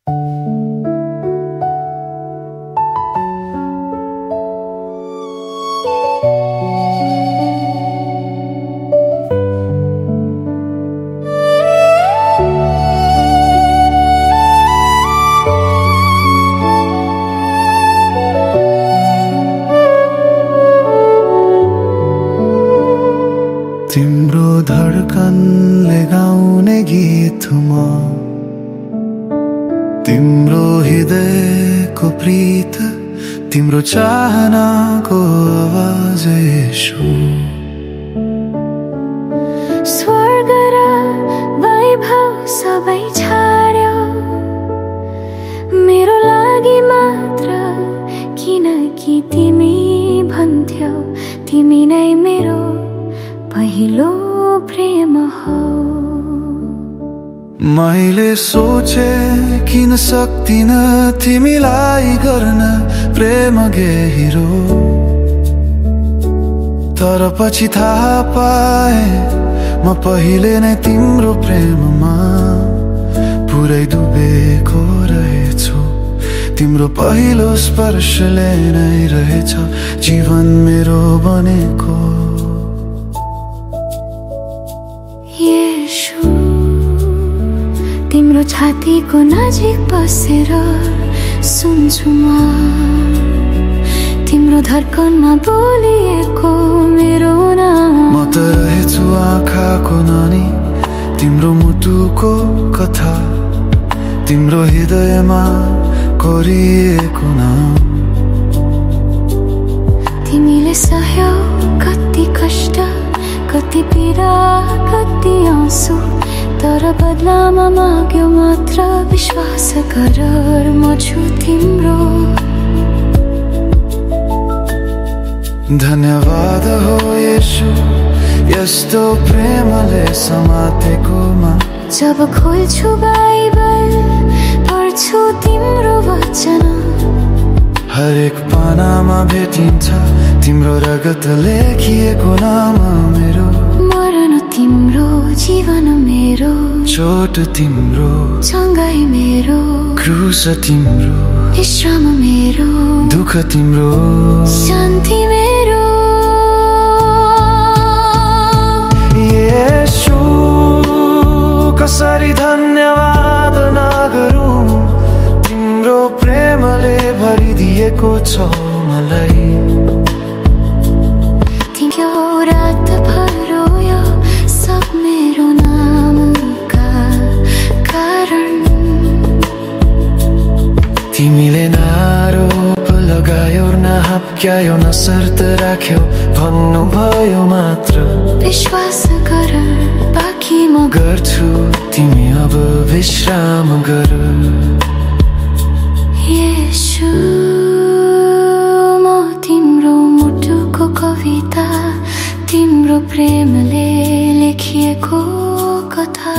तिम्रो धडकनले गाउने गीत म, तिम्रो हृदयको प्रीत, तिम्रो चाहनाको आवाज येशू। स्वर्ग र वैभव सबै छाड्यो मेरो लागि मात्र, किनकि तिमी भन्थ्यौ तिमी नै मेरो पहिलो प्रेम हो। मैले सोचे किन सक्दिन तिमीलाई गर्न प्रेम गहिरो, तर पछि थाहा पाए म पहिले नै तिम्रो प्रेममा पुरै डुबेको रहेछु। तिम्रो पहिलो स्पर्शले नै रहेछ जीवन मेरो बनेको। येशू तिम्रो छातीको नजिक बसेर सुन्छु म, तिम्रो धड्कनमा बोलिएको मेरो नाम। म त रहेछु आँखाको नानी, तिम्रो मुटुको कथा, तिम्रो हृदयमा कोरिएको नाम। तिमीले सहयो कति कष्ट, कति पीडा, कति आँसु, तर बदलामा माग्यो मात्र विश्वास गर म छु तिम्रो। धन्यवाद हो येशू यस्तो प्रेमले समातेकोमा। जब खोल्छु बाइबल पढ्छु तिम्रो वचन, हरेक पानामा भेटिन्छ तिम्रो रगत लेखिएको नाम मेरो। मरण तिम्रो जीवन मेरो, चोट तिम्रो चङ्गाई मेरो, क्रुस तिम्रो विश्राम मेरो, दुःख तिम्रो शान्ति मेरो। येशू कसरी धन्यवाद नगरौँ, तिम्रो प्रेमले भरिदिएको छ मलाई। तिम्रो रात भर रोयो सब मेरो नामका कारण। तिमीले नारोप लगायो न हप्क्यायो न शर्त राख्यो, भन्नुभयो मात्र विश्वास गर बाँकी म गर्छु, तिमी अब विश्राम गर। येशू म तिम्रो मुटुको कविता, तिम्रो प्रेमले लेखिएको कथा।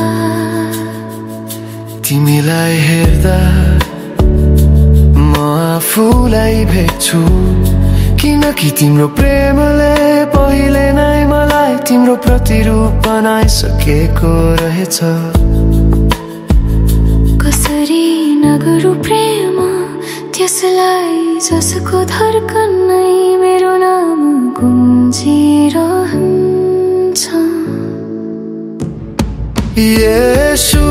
तिमीलाई हेर्दा म आफूलाई भेट्छु, किनकि तिम्रो प्रेमले पहिले नै मलाई तिम्रो प्रतिरूप बनाइसकेको रहेछ। कसरी नगरौँ प्रेम त्यसलाई जसको धड्कन नै मेरो नाम गुन्जिरहन्छ। येशू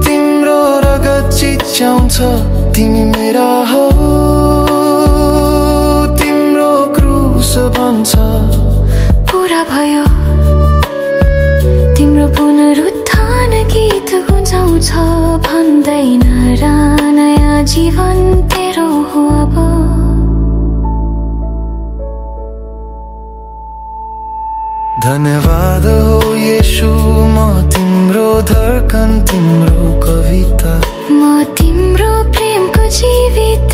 तिम्रो रगत चिच्याउँछ, तिमी मेरा हो, तिम्रो क्रुस भन्छ पुरा भयो। तिम्रो पुनरुत्थान गीत गुन्जाउँछ, भन्दैन र नयाँ जीवन तेरो हो अब। धन्यवाद हो येशू म तिम्रो धड्कन, तिम्रो कविता, म तिम्रो प्रेमको जीवित